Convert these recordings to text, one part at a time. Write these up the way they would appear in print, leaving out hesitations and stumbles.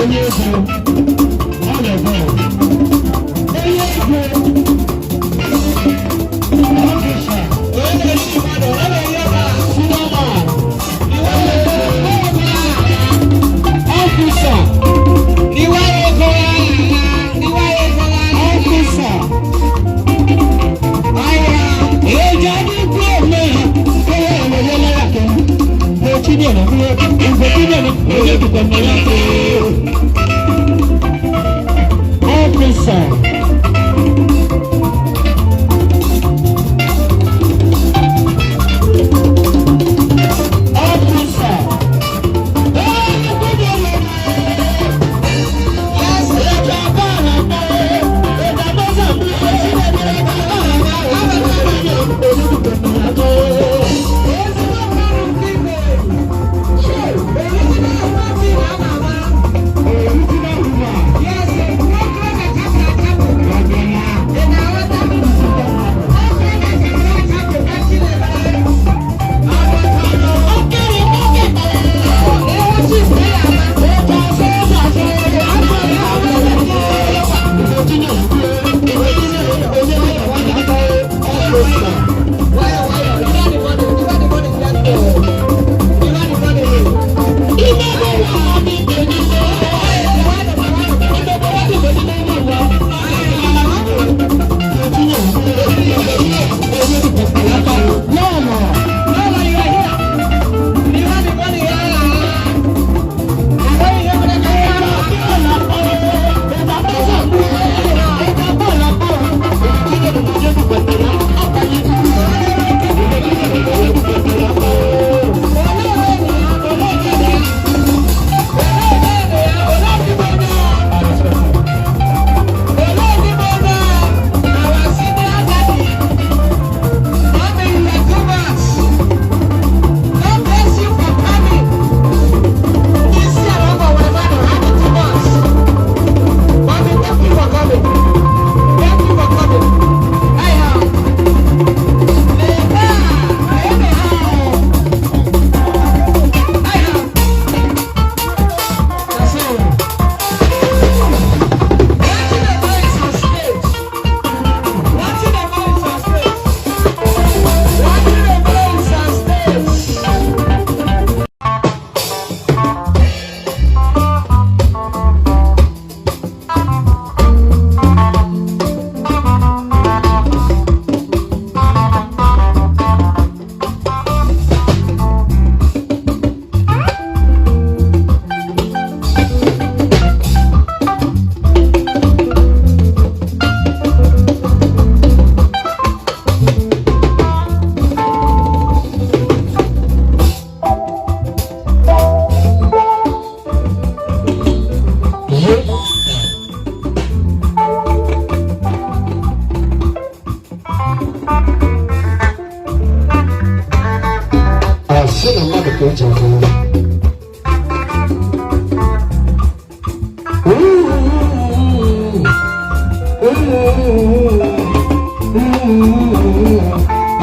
Onye ego, ọ na-ebe onye ego, officer, senior man, officer, officer. Eja ní kú ọ̀mẹ́ owó ẹ̀rọ lọ́yà kan. Mo tí ní ọ̀nà fún ìgbò tí ní ọ̀nà oye dùkọ̀ mọ̀ yá pé. Officer. Officer. Asị na mmadụ ka eji ahụ.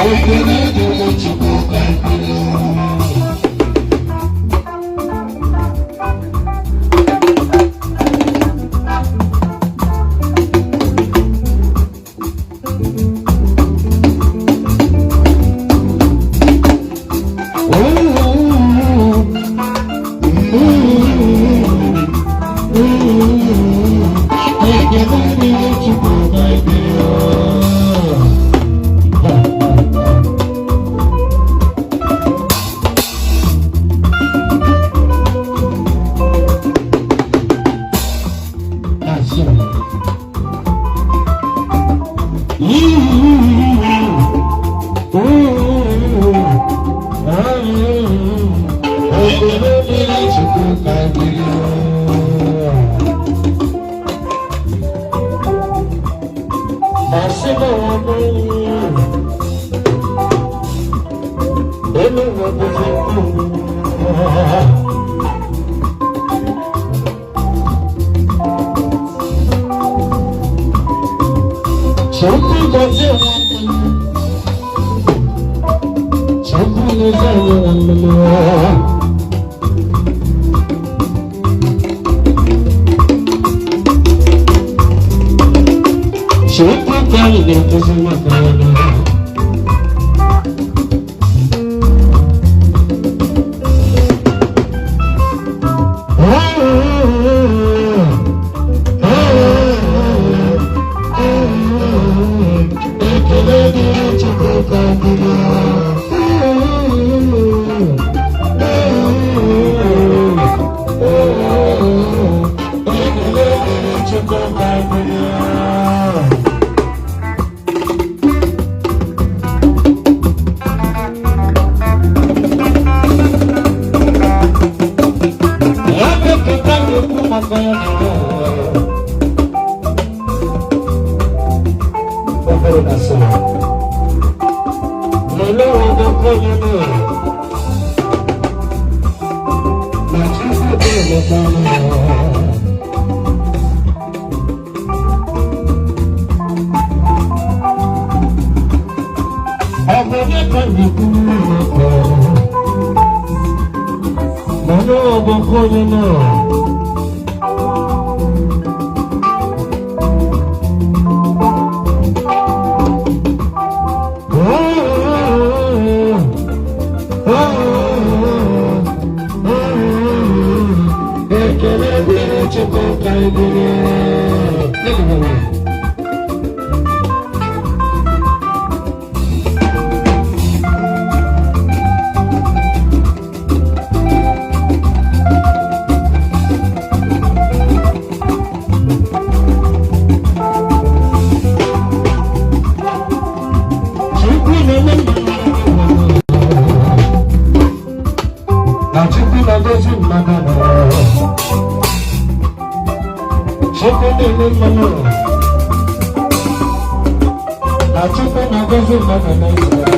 Ekele dịrị Chukwu ka ekele. Ekele dịrị Chukwu ka ekele. That's it. Ekele dịrị Chukwu ka ekele. Asị na ọ bụghị elu ụwa bụzi ụwa. Chukwu gọzie nwanne m. Chukwu gọzie nwanne m. Chukwu ka anyị na-ekwuzi maka ya na. Ekele dịrị Chukwu ka dịrị. Ekele dịrị Chukwu ka dịrị. Akụkọ na-ekwu maka ya na obere na sọ. Lelee ọgọkọ ya na na Chukwu ga-eleta ya. Ọ bụ onye ka na-ekwu maka ya? Mana ọgọkọ ya na. Ekele dịrị Chukwu ka dịrị. Chukwu na-eme mma. Na Chukwu na-agọzi mmadụ na. Chukwu na-eme mmanụ. Na Chukwu na-agọzi mmadụ na.